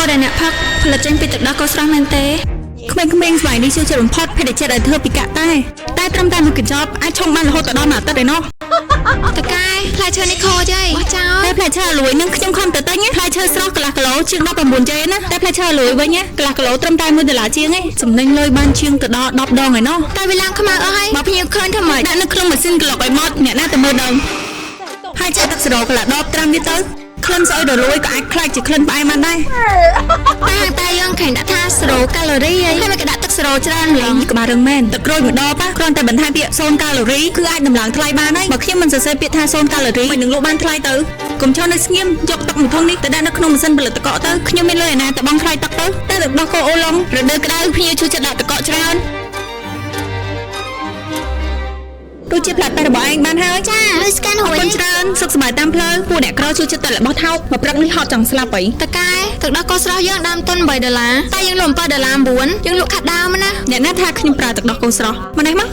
កដែលអ្នកផឹកផលិតចេញពីទឹកដោះគោស្រស់មែនទេ ក្មេងៗស្មៃនេះចូលចិត្តបំផុតភេទជ្ជៈដែលធ្វើពីកាក់តែតែត្រឹមតែមួយកញ្ចប់អាចឆុងបានរហូតដល់មួយអាទិត្យឯណោះ តកែផ្លែឈើនេះខូចហើយបោះចោល តែផ្លែឈើអាលួយនឹងខ្ញុំខំទៅទិញផ្លែឈើស្រស់កន្លះគីឡូជាង19យេនណាតែផ្លែឈើអាលួយវិញណាកន្លះគីឡូត្រឹមតែ1ដុល្លារជាងឯងចំណេញលុយបានជាងទៅដល់10ដងឯណោះ តែវាឡើងខ្មៅអស់ហើយបើភ្ញៀវឃើញធ្វើម៉េច ដាក់នៅក្នុងម៉ាស៊ីនក្លុកឲ្យម៉ត់អ្នកណាទៅមើលដឹងហើយចាក់ទឹកស៊ីរ៉ូកន្លះដបត្រាំវាទៅក្លិនស្អុយរលួយក៏អាចក្លាយជាក្លិនផ្អែមបានដែរ តែតែយើងខែងដាក់ថា0កាឡូរីហើយហើយមិនក៏ដាក់ទឹកស៊ីរ៉ូច្រើនម្ល៉េះ ក្បាលរឹងមែនទឹកក្រូចមួយដបគ្រាន់តែបន្ថែមពាក្យ0កាឡូរីគឺអាចដំឡើងថ្លៃបានហើយបើខ្ញុំមិនសរសេរពាក្យថា0កាឡូរីមិននឹងលក់បានថ្លៃទៅកុំឈរនៅស្ងៀមយកទឹកមួយធុងនេះទៅដាក់នៅក្នុងម៉ាស៊ីនផលិតទឹកកកទៅខ្ញុំមានលុយឯណាទៅបង់ថ្លៃទឹកទៅតែទឹកដោះគោអូឡុងរដូវក្តៅភ្ញៀវជួយចិត្តដាក់ទឹកកកច្រើនដូចជាផ្លាត់តែរបស់ឯងបានហើយ ចាលុយស្កាន អរ រួច គុណច្រើនសុខសប្បាយតាមផ្លូវពួកអ្នកក្រជួយចិត្តតែរបស់ថោកមកព្រឹកនេះហត់ចង់ស្លាប់អី តកែទឹកដោះគោស្រស់យើងដើមទុន8ដុល្លារតែយើងលក់7ដុល្លារ9យើងលក់ខាត់ដើមណា អ្នកណាថាខ្ញុំប្រើទឹកដោះគោស្រស់មកនេះមក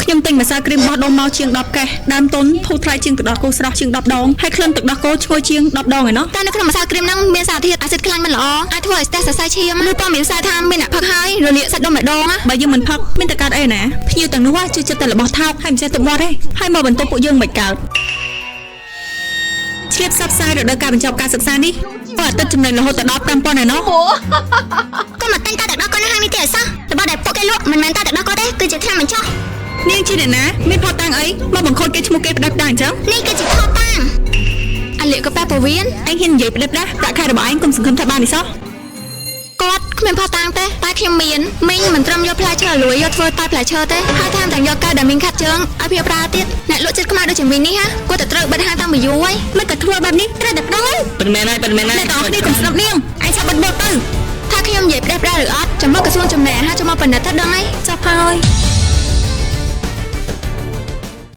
ខ្ញុំទិញម្សៅគ្រីមបោះដុំមកជាង10កេសដើមទុនធូរថ្លៃជាងទឹកដោះគោស្រស់ជាង10ដងហើយក្លិនទឹកដោះគោឈ្ងុយជាង10ដងឯណោះ តែនៅក្នុងម្សៅគ្រីមហ្នឹងមានសារធាតុអាស៊ីតខ្លាញ់មិនល្អអាចធ្វើឲ្យស្ទះសរសៃឈាមឬព័ត៌មានផ្សាយថាមានអ្នកផឹកហើយរលាកសាច់ដុំបេះដូងណា បើយើងមិនផឹកមានតែកើតអីណាភ្ញៀវទាំងនោះជួយចិត្តតែរបស់ថោកហើយមិនចេះទុកមាត់ទេហើយមកបន្ទប់ពួកយើងមិនកើតឆ្លៀតផ្សព្វផ្សាយរដូវកាលបញ្ចប់ការសិក្សានេះបើអាទិត្យចំណេញរហូតដល់5000ឯណោះ កុំមកទិញតែទឹកដោះគោនៅហាងនេះទេអសោះរបស់ដែលពួកគេលក់មិនមែនតែទឹកដោះគោទេគឺជាថ្នាំបញ្ចុះ នាងជាអ្នកណាមានផតតាំងអីមកបង្ខូចគេឈ្មោះគេផ្ដាច់ផ្ដាស់អញ្ចឹង នេះគឺជាថតតាំង អាលៀកកាប៉ែពវៀន ឯងហ៊ាននិយាយផ្ដេសផ្ដាស់ប្រាក់ខែរបស់ឯងកុំសង្ឃឹមថាបាននេះសោះ គាត់គ្មានផុសតាងទេតែខ្ញុំមានមីងមិនត្រឹមយកផ្លែឈើលួយយកធ្វើតែផ្លែឈើទេហើយថែមទាំងយកកៅដែលមីងខាត់ជើងឲ្យភ្ញៀវប្រើទៀតអ្នកលក់ចិត្តខ្មៅដូចជាមីងនេះហាគាត់តែត្រូវបិទហាងតាំងពីយូរហើយ មិនក៏ធ្វើបែបនេះត្រូវតែប្តឹងហើយ ពិតមែនហើយពិតមែនហើយ អ្នកទាំងអស់គ្នាកុំស្ដាប់នាងឯងឆាប់បិទបោកទៅ ថាខ្ញុំនិយាយផ្ដេសផ្ដាស់ឬអត់ចាំមើលក្រសួងចំណេះអាហារចូលមកពិនិត្យទៅដឹងហើយ ចប់ហើយ